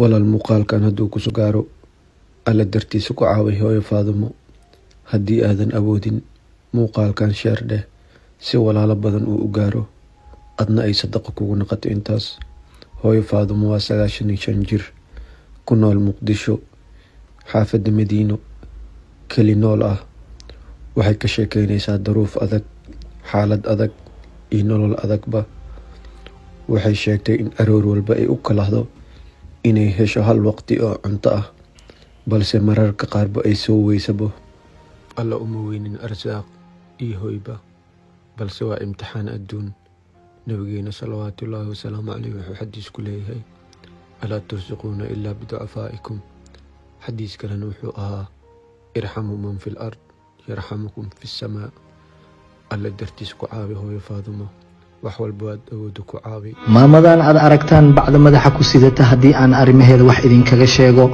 Walaal, muuqaalkan hadduu kusoo gaaro, Alla dartiisa ku caaway hooyo Faadumo. Haddii aadan awoodin, muuqaalkan share dheh si walaalo badan uu u gaaro, adna ay sadaqo kugu noqoto intaas. Hooyo Faadumo waa 95 jir, ku nool Muqdisho, xaafadda Madiino, keli nool ah. Waxay ka sheekeynaysaa duruuf adag, xaalad adag iyo nolol adagba. Waxay sheegtay in aroor walba ay u kalahdo inay hesho hal waqti oo cunto ah, balse mararka qaarba ay soo weysabo. Alla uma weynin arsaaq iyo hoyba, balse waa imtixaan adduun. Nabigeena salawaatullaahi wasalaamu caleyh wuxuu xadiis ku leeyahay: "Laa tursaquuna illaa biducafaa'ikum." Xadiis kalena wuxuu ahaa: "Irxamuu man fil ard yarxamukum fi samaa." Alla dartiis ku caawi hooyo Faadumo. Wax walba waad awooda, ku caawi. Maamadan aad aragtaan bacda madaxa ku sidata, haddii aan arrimaheeda wax idinkaga sheego,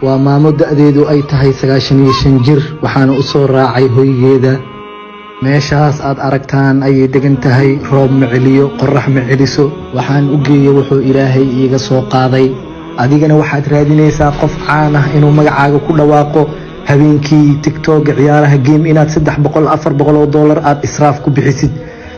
waa maamo da'deedu ay tahay 95 jir. Waxaana u soo raacay hoygeeda. Meeshaas aad aragtaan ayay degan tahay. Roob ma celiyo, qorrax ma celiso. Waxaan u geeyey wuxuu Ilaahay iiga soo qaaday. Adigana waxaad raadinaysaa qof caan ah inuu magacaaga ku dhawaaqo, habeenkii TikTok-ga ciyaaraha game inaad 300, 400 oo doolar aad israaf ku bixisid.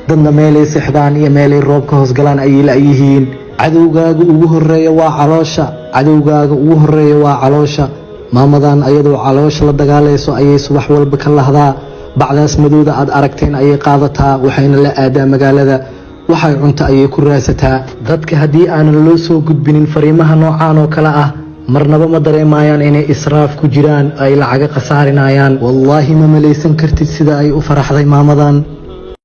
Dadna meelay seexdaan iyo meelay roob ka hoosgalaan ayay la'yihiin. Cadowgaaga ugu horeeya waa caloosha. Cadowgaaga ugu horeeya waa caloosha. Maamadan ayadoo caloosha la dagaalayso ayay subax walba ka lahdaa. Bacdaas madowda aad aragteen ayay qaadataa, waxayna la aadaa magaalada. Waxay cunto ayay ku raadsataa. Dadka haddii aanan loo soo gudbinin fariimaha noocaan oo kale ah, marnaba ma dareemayaan inay israaf ku jiraan, ay lacaga khasaarinayaan. Wallaahi, ma malaysan kartid sida ay u faraxday maamadan.